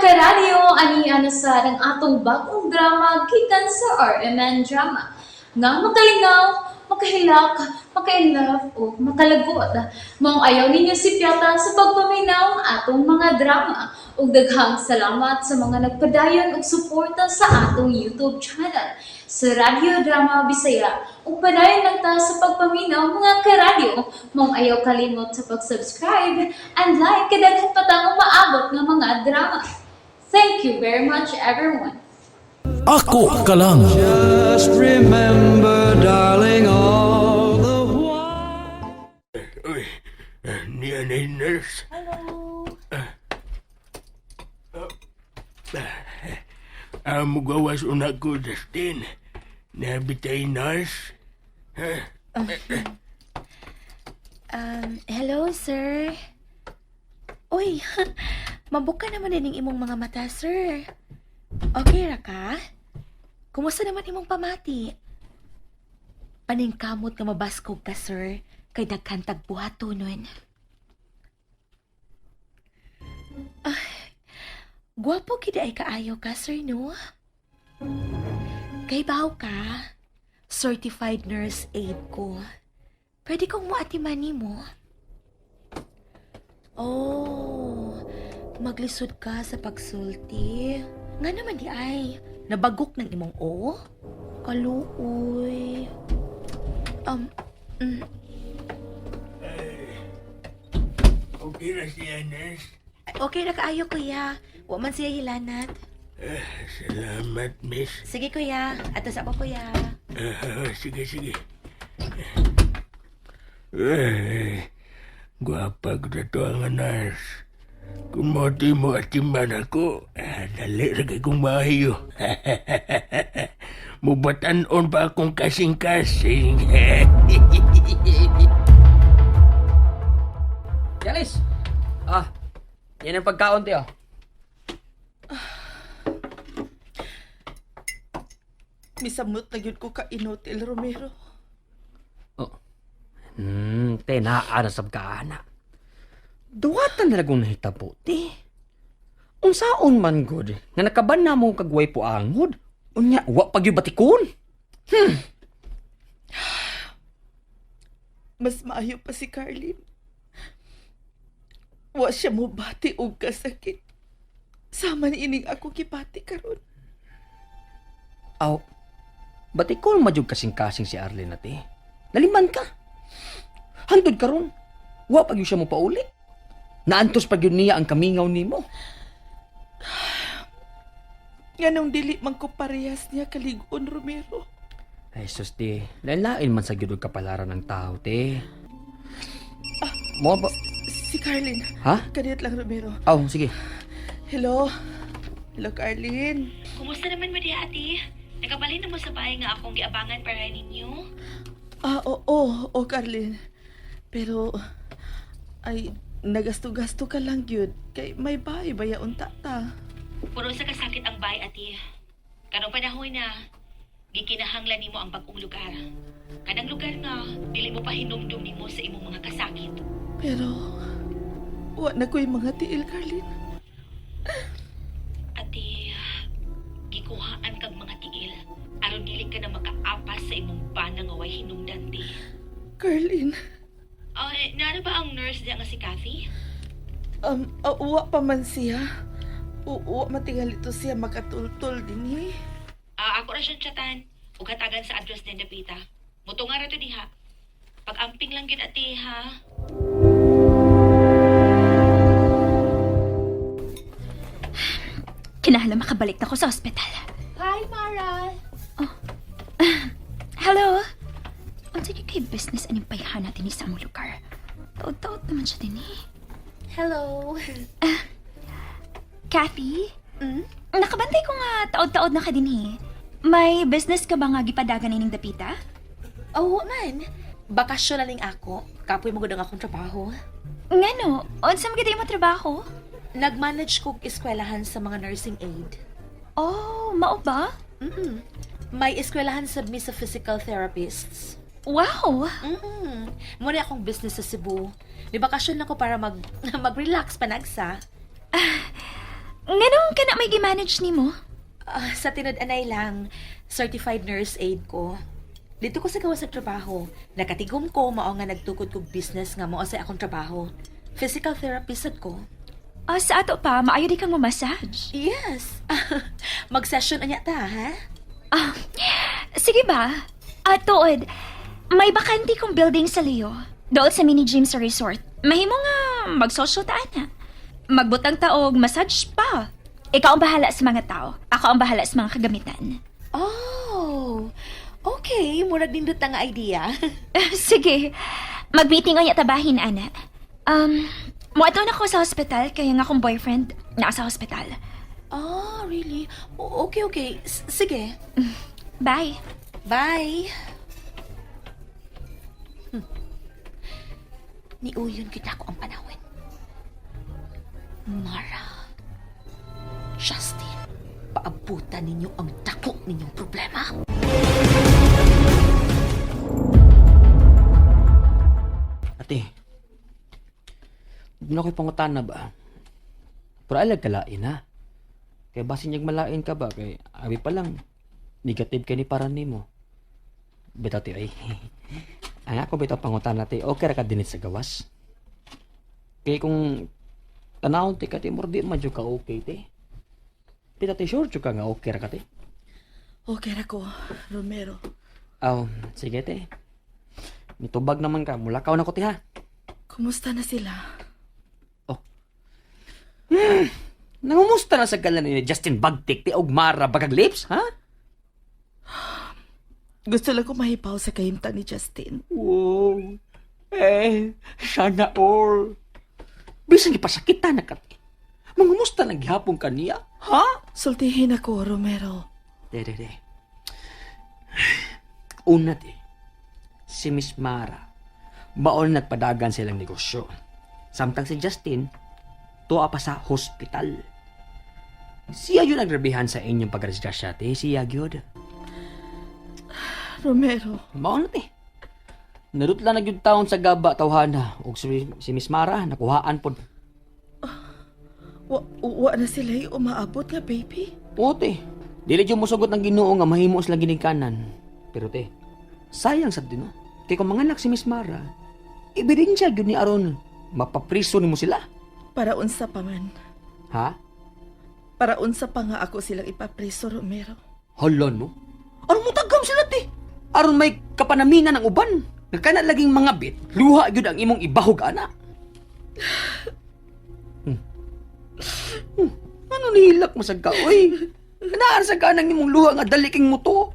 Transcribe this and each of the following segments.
Karadyo, ani na sa ang atong bagong drama gikan sa RMN Drama. Nga makalingaw, makahilak, maka-inlove o makalagot. Maong ayaw ninyo sipyata sa pagpaminaw ang atong mga drama. Ug daghang salamat sa mga nagpadayon og suporta sa atong YouTube channel sa Radyo Drama Bisaya. Ug padayon lang ta sa pagpaminaw, mga karadyo. Maong ayaw kalimot sa pag-subscribe and like kay daghan pa tang umaabot nga mga drama. Thank you very much, everyone. Ako ka lang. Just remember, darling, all the while. Uy, niya na yung nurse. Hello. Mugawas una ko, Justin. Nabitay nurse. Hello, sir. Uy, mabuka naman din imong mga mata, sir. Okay ra ka? Kumusta naman imong pamati? Paningkamot nga mabaskog ka, sir. Kay daghan tagbuhato nun. Ah, gwapo gid ay kaayo ka, sir, no? Kay baw ka, certified nurse aide ko. Pwede kong muatiman nimo. Oh, maglisod ka sa pagsulti. Nga naman di ay, nabagok ng imong o? Kaluoy. Um, Okay na siya, nurse. Okay na kaayo, kuya. Wa man siya hilanat. Salamat, miss. Sige, kuya. Ato sa ako, kuya. Sige, sige. Eh, gwapa ko na to ang nurse. Kung mo di mo atiman ako, dali ra kay kong maayo. Mubatan-on pa akong kasing-kasing. Yalis! Ah, yan ang pagkaon, tiyo. Misamot na gyud ko ka inutil, Romero. Oh. Te, naa na sab ka, ana. Duwatan na lagong nahitabo, te. Unsaon man good, nga nakaban na mo kagway po angod. Unya, wa pag yung batikon. Mas maayo pa si Carlin. Wa siya mo bati og kasakit. Sama ni ining ako gibati karon. Aw, batikon madyog kasing-kasing si Arlene na, te. Naliman ka. Hantod karon, wa pag siya mo pauli. Naantos pag yun niya ang kamingaw nimo. Nganong dili man ko parehas niya kaligon, Romero. Ay, sus, te. Lain-lain man sa gyud og kapalaran ng tao, te. Mo ba? Si Carlin. Ha? Kaniyat lang, Romero. Aw, sige. Hello? Hello, Carlin. Kumusta naman mo diha, ate? Nakabalhin na mo sa bahay nga akong giabangan para ninyo? Ah, oo, oo, Carlin. Pero, ay, nagasto-gasto ka lang gyud. Kay may bahay ba yaon ta ta? Puro sa kasakit ang bay, ate. Karong panahon na, gikinahanglan nimo ang bag-ong lugar. Kanang lugar nga, dili mo pa hinumdum nimo sa imong mga kasakit. Pero, wa na ko'y mga tiil, Carlin. Ate, gikuhaan kag mga tiil. Aron dili ka na makaapas sa imong bana nga way hinungdan, te. Carlin, Ay, naano ba ang nurse diya nga si Kathy? uwa pa man siya. Uwa matingal ito siya makatultol din eh. Ah, ako ra siyang chatan. Ug hatagan sa address ni Dapita. Mutunga ra to diha. Pag-amping lang gyud, ate, ha? Kinahanglan makabalik na ko sa ospital. Hi, Mara. Oh. Hello? Unsa gyud kay business aning payhan natin ni sa among lugar? Taod-taod naman siya din eh. Hello. Kathy? Nakabantay ko nga taod-taod na ka din eh. May business ka ba nga gipadagan ining dapita? Oh, man. Bakasyon na ning ako. Kapoy mo gud ang akong trabaho. Ngano? Unsa man gid mo trabaho? Nag-manage kog eskwelahan sa mga nursing aid. Oh, mao ba? May eskwelahan sab mi sa physical therapists. Wow! Muna akong business sa Cebu. Di bakasyon lang ko para mag mag-relax panagsa. Nganong Anong kana may gimanage nimo? Ah, sa tinud-anay lang, certified nurse aide ko. Dito ko sa gawas sa trabaho. Nakatigom ko, mao nga nagtukod kog business nga mao sa akong trabaho. Physical therapist sad ko. Ah, sa ato pa, maayo di kang massage. Yes. Mag-session anya ta, ha? Ah, sige ba? Ah, tuod, may bakante kong building sa Leo. Dool sa mini gym sa resort. Mahimo nga mag-social ta ana. Magbutang taog, massage pa. Ikaw ang bahala sa mga tao. Ako ang bahala sa mga kagamitan. Oh. Okay, murag nindot na nga idea. Sige. Mag-meeting unya tabahin, ana. Muadto na ko sa hospital kaya nga akong boyfriend nasa hospital. Ah, really? Okay, okay. Sige. Bye. Bye. Niuyon kita ko ang panahon. Mara. Justin, paabutan ninyo ang dako ninyong problema. Ate, doon ako'y pangutana ba? Pero alag kalain ha. Kaya basin niyag malain ka ba? Kay abi pa lang, negative kay ni para nimo. Bitaw ti ay. Ang ako bitaw pangutana ti, okay ra ka dinit sa gawas. Kay kung tanawon ti ka ti, murag di man jud ka okay ti. Bitaw ti, sure jud ka nga okay ra ka ti. Okay ra ko, Romero. Aw, sige te. Mitubag naman ka, mulakaw na ko ti ha. Kumusta na sila? Nangumusta na sa gala ni Justin Bagtik ti og Mara Bagag Lips, ha? Gusto lang ko mahipaw sa kahimtang ni Justin. Wow. Eh, sana all. Bisan gipasakitan na ka. Mangumusta na gihapon kaniya, ha? Sultihin ako, Romero. De, de, de. Una ti, si Miss Mara, baon nagpadagan silang negosyo. Samtang si Justin, tuwa pa sa hospital. Siya yun ang sa inyong pagresgrasya, te. Siya gyud. Romero, Mao na te. Narutla na gyud taon sa gaba tawhana ug si Miss Mara nakuhaan pod. wa na sila yung umaabot nga baby. Oo te. Dili jud mosugot ang Ginoo nga mahimo sila ginikanan. Pero te, sayang sad din no. Kay kung manganak si Miss Mara, ebidensya gyud ni aron mapapriso nimo sila. Para unsa pa man. Ha? Para unsa pa nga ako silang ipapreso, Romero. Hala no. Aron mo tagam sila te. Aron may kapanaminan ang uban. Nga kana laging mga bit, luha gyud ang imong ibahog ana. Ano nihilak mo sa ka, oy? Naan sa kanang imong luha nga dali king muto.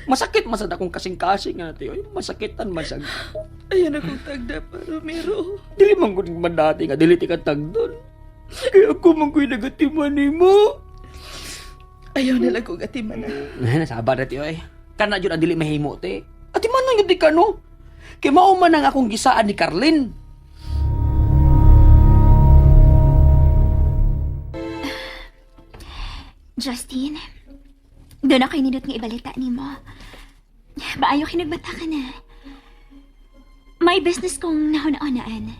Masakit masad akong kasing-kasing nga te, oy. Masakitan masag. Ayan akong tagda pa, Romero. Dili man gud man dati nga dili ti ka tagdon. Kaya ako man ko'y nagatiman nimo. Ayaw na lang kong atiman na. Nasaba na ti oy. Kana jud ang dili mahimo te. Atiman man gyud di ka no. Kay mao man ang akong gisaan ni Carlin. Justin, doon ako inindot nga ibalita nimo. Maayo kinagbata ka na. May business kong nahuna-unaan.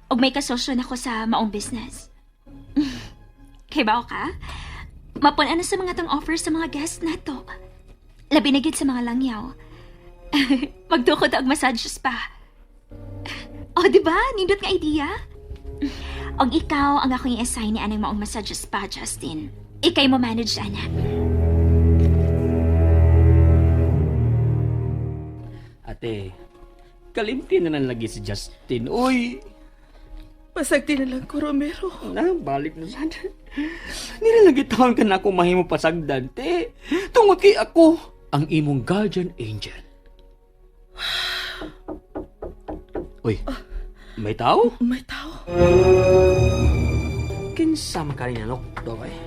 Og may kasosyo na ko sa maong business. Kay bao ka? Mapun-an na sa mga tong offer sa mga guests na to. Labi na gid sa mga langyaw. Magtukod og massage spa. O, di ba? Nindot nga idea. Og ikaw ang akong i-assign ni anang maong massage spa, Justin. Ikay mo manage, anak. Ate, kalimti na lang lagi si Justin. Uy, Pasagdi na lang ko, Romero. na, balik na sana. Nilalagi taon ka na ako mahimo pasagdan, te. Tungod kay ako, ang imong guardian angel. Uy, may tao? May tao. Kinsa man ka rin nanok, eh.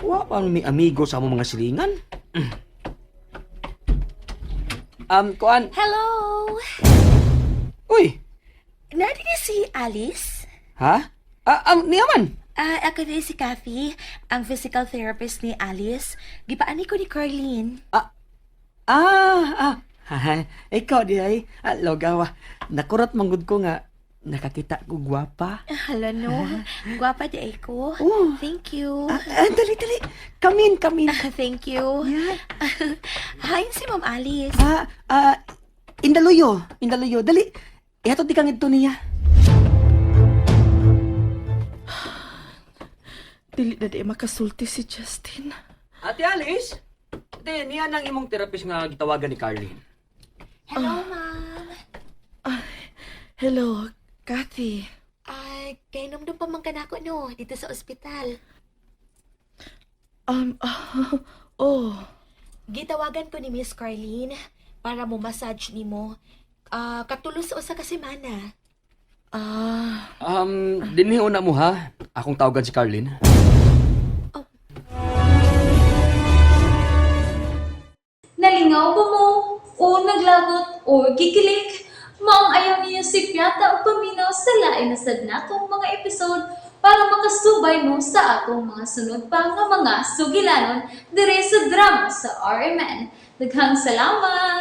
Wa pa may amigo sa among mga silingan. Kuan. Hello! Uy, Nari ni si Alice? ha? Ah, niyaman. Ah, ako din si Kathy, ang physical therapist ni Alice. Gipaani ko ni Carlene. Ah, ah. Ikaw di ay. Ah, logawa. Nakurat manggod ko nga. Nakakita ko gwapa. Hala no. Gwapa di ay ko. Oh. Thank you. Ah, ah, dali, dali. Come in, come in. Thank you. Yeah. Hi, si Ma'am Alice. Ah, ah, indaluyo, indaluyo. Dali. Ihatod di kang ito niya. Dili na di makasulti si Justin. Ate Alice, ate, niya nang imong therapist nga gitawagan ni Carlin. Hello, ma'am. Hello, Kathy. Ay, kay numdum pa man kanako no, dito sa ospital. Oh. Gitawagan ko ni Miss Carlene para mo massage nimo. Ah, katulos sa usa ka semana. Ah, Dinhi una mo ha. Akong tawagan si Carlin. Nalingaw ba mo? O naglagot o gikilig? Maong ayaw niyo si Piata o paminaw sa lain na sad natong mga episode para makasubay mo sa atong mga sunod pa nga mga sugilanon dire sa drama sa RMN. Daghang salamat!